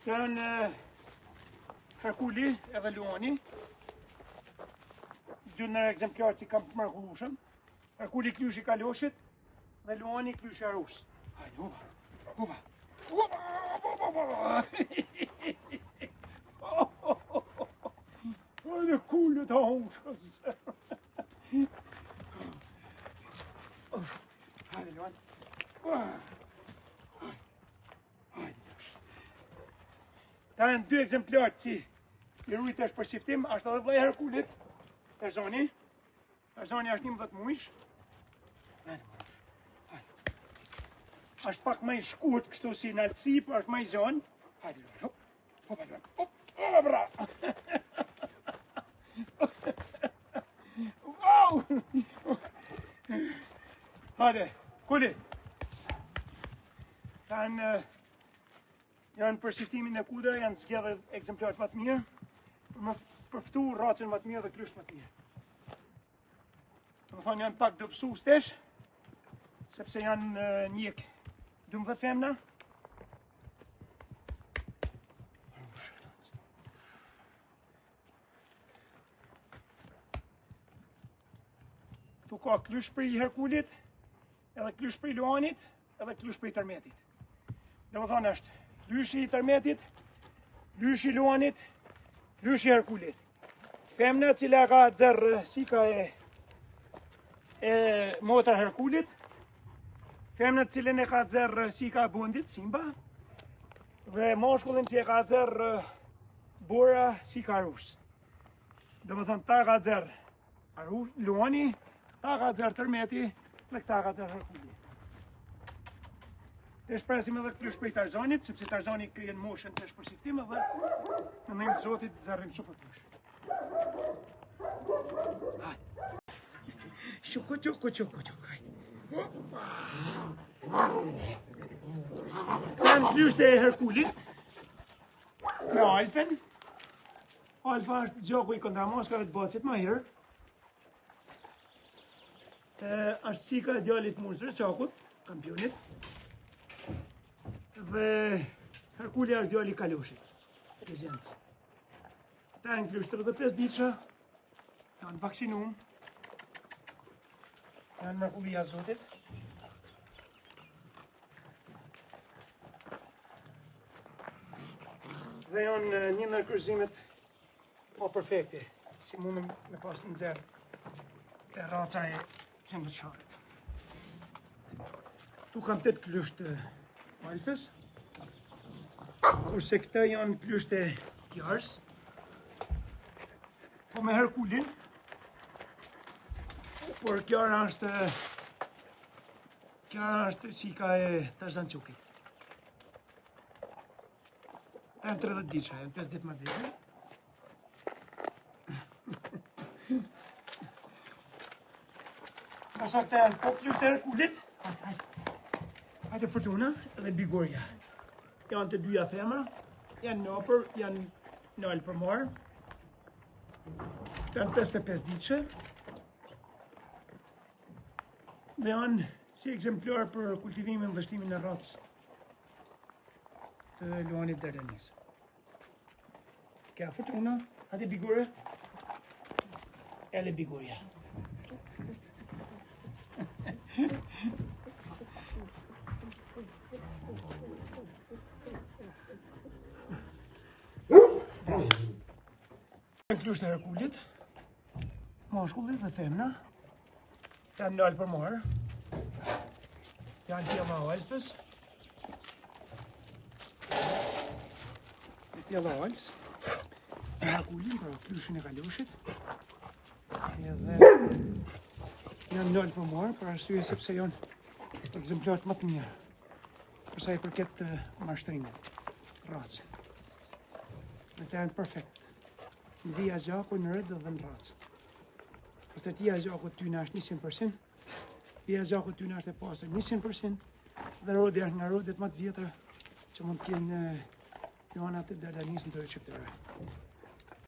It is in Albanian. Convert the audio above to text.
Këto janë Herkuli edhe Luani. Dy ndër ekzemplarët që kam të mrekullueshëm. Herkuli klyshi i Kaloshit dhe Luani klyshi i Arusës. Hajde, hupa, hupa. Hupa, hupa, hupa. Hajde, kulë të hushës. Hajde, Luan. Këta janë dy ekzemplarë që i ruj tash për siftim, është edhe vllai i Herkulit, Tarzani. Tarzani është 11 mujsh. Është pak më i shkurt kështu si naltësi, por është më i zonë. Hajde, hop, hop, hop, hop, hop, bra. Wow! Hajde, kuli. Janë janë për siftimin e kudra, janë zgjedhë ekzemplarët më të mirë, për me përftu racën më të mirë dhe klysht më të mirë. Domethonë janë pak dobësu tash, sepse janë njek 12 femna. Ktu ka klysh prej Herkulit, edhe klysh prej Luanit, edhe klysh prej Tërmetit. Domethonë është klyshi i Tërmetit, klyshi i Luanit, klyshi i Herkulit. Femna cila ka nxerr sika e, e motra Herkulit, femna cilën e ka nxerr sika e Bondit, Simba, dhe mashkullin që e ka nxerr Bora sika Arusës. Domethonë, ta ka nxerr Arush, Luani, ta ka nxerr Tërmeti, dhe këta ka nxerr Herkuli. Tash presim edhe klysh prej Tarzanit, sepse Tarzani kryen moshën tash për siftim edhe në ndihmë të Zotit nxerrim super klysh. Hajde. Shuku, shuku, shuku, shuku, hajde. Janë klyshtë e Herkulit, Me Alfen. Alfa është gjaku i kontramaskave të bacit Mahir. E, është sika e djalit Murz Reçakut, kampionit. Dhe Herkuli është djali i Kaloshit. Prezencë. Këta janë klysh 35 ditsha, janë vaksinum, janë mrekullia e Zotit. Dhe janë një ndër kryqëzimet ma perfekte, si mundëm me pas nxjerr te raca e Cimit Sharrit. Ktu kam tetë klysh të Alfës, kurse këta janë klysh të Kjarës, po me Herkulin, por Kjara është Kjara është sika e Tarzan Çukit. Janë 30 ditsha, janë 5 ditë më të vjeçë. Ndërsa këta janë po klysh të Herkulit. Hajde Fortuna dhe Bigoria. Janë të dyja femra, janë nëpër, janë nalë për marë. Janë 55 ditshe. Dhe janë si ekzemplar për kultivimin dhe shtimin e racës të luanit Dardanisë. Kja Fortuna, hajde Bigore, ele Bigoria. Klysh të Herkulit, mashkulli dhe femna, janë nalë për marë, janë pjella Alfës, dhe pjella Alfës, me Herkulin, pra klyshin e Kaloshit, edhe janë nalë për marë, për arsye sepse janë ekzemplarët më të mirë, për sa i përket mashtrimit, racë. Dhe këta janë perfekt. Në vija gjaku, në rëdë dhe në racë. Pastërtia e gjakut tyne është 100%, vija e gjakut tyne është e pastër 100%, dhe rodi është nga rodet më të vjetra që mund të kenë luanat e Dardanisë në trojet shqiptare.